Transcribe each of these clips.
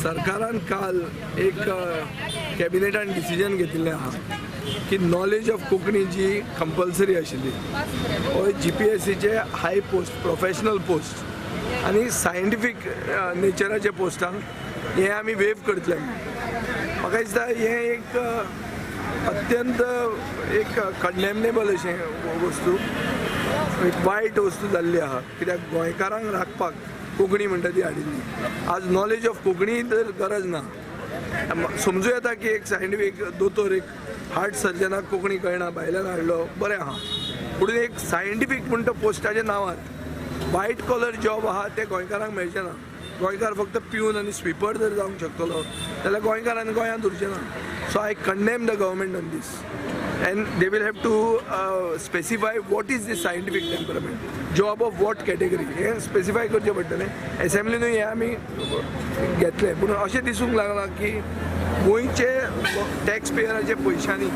सरकारान काल एक कॅबिनेटान डिसिजन घेतिल्लें आहा की नॉलेज ऑफ कोंकणी जी कंपल्सरी आशिल्ली, हो जीपीएससीचे हाय पोस्ट, प्रोफेशनल पोस्ट आनी सायंटिफीक नेचराचे पोस्टांक हें आमी वेव करतले. म्हाका दिसता हें एक अत्यंत एक कंडेमनेबल अशें वस्तू, एक वायट वस्तू जाल्ली आहा, कित्याक गोंयकारांक राखपाक कोंकणी म्हणटा ती हाडिल्ली. आज नॉलेज ऑफ कोंकणी तर गरज ना. समजू येता की एक सायंटिफीक दोतोर, एक हार्ट सर्जनाक कोंकणी कळना, भायल्यान हाडलो, बरें आहा. पूण एक सायंटिफीक म्हण तो पोस्टाच्या नांवार वायट कॉलर जॉब आहा, ते गोंयकारांक मेळचे ना. गोंयकार फक्त पिवन आनी स्विपर जर जावंक शकतलो जाल्यार गोंयकारान गोंयांत उरचें ना. So I condemn the government on this and they will have to specify what is this scientific temperament job, of what category. हें स्पेसिफाय करचें पडटलें. एसेंब्लीनूय हें आमी घेतलें, पूण अशें दिसूंक लागलां की गोंयचे टॅक्स पेयराचे पयशांनी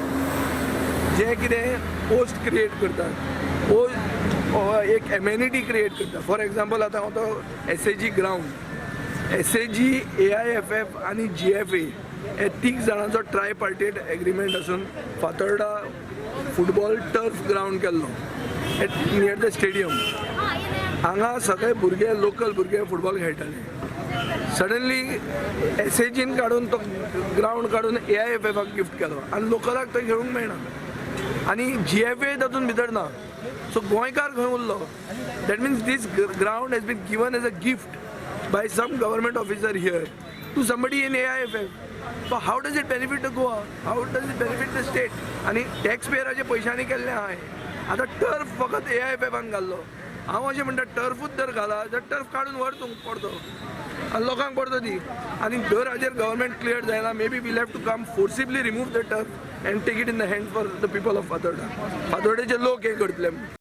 जे कितें पोस्ट क्रिएट करतात वो एक एमेनिटी क्रिएट करता. फॉर एग्जाम्पल, आतां हांव तो एसएजी ग्रावंड, एसएजी, एआयएफएफ आनी जीएफए हे तीग जाणांचो ट्राय पार्टेट एग्रीमेंट आसून फातोर्डा फुटबॉल टर्फ ग्रावंड केल्लो एट नियर the stadium. हांगा सगळे भुरगे, लोकल भुरगे फुटबॉल खेळटाले. सडनली एसएजीन काडून तो ग्रावंड काडून एआयएफएफाक गिफ्ट केलो आनी लोकलाक तो खेळूंक मेळना आनी जीएफए तातूंत भितर ना. सो गोंयकार खंय उरलो? That means this ground has been given as a gift by some government officer here to somebody in AIFF. So how does it benefit the Goa? How does it benefit the state? आनी tax पेयराच्या पयशांनी केल्लें आहा हें. आतां turf फकत एआयएफएफान घाल्लो. हांव अशें म्हणटा, टर्फूच जर घाला जाल्यार टर्फ काडून व्हर तूं पडतो आनी लोकांक पडतो दी. आनी जर हाजेर गव्हर्मेंट क्लियर जायना, may be we'll have to come forcibly remove the turf and take it in the hand for the people of Fatorda. फातोर्डेचे लोक हें करतले.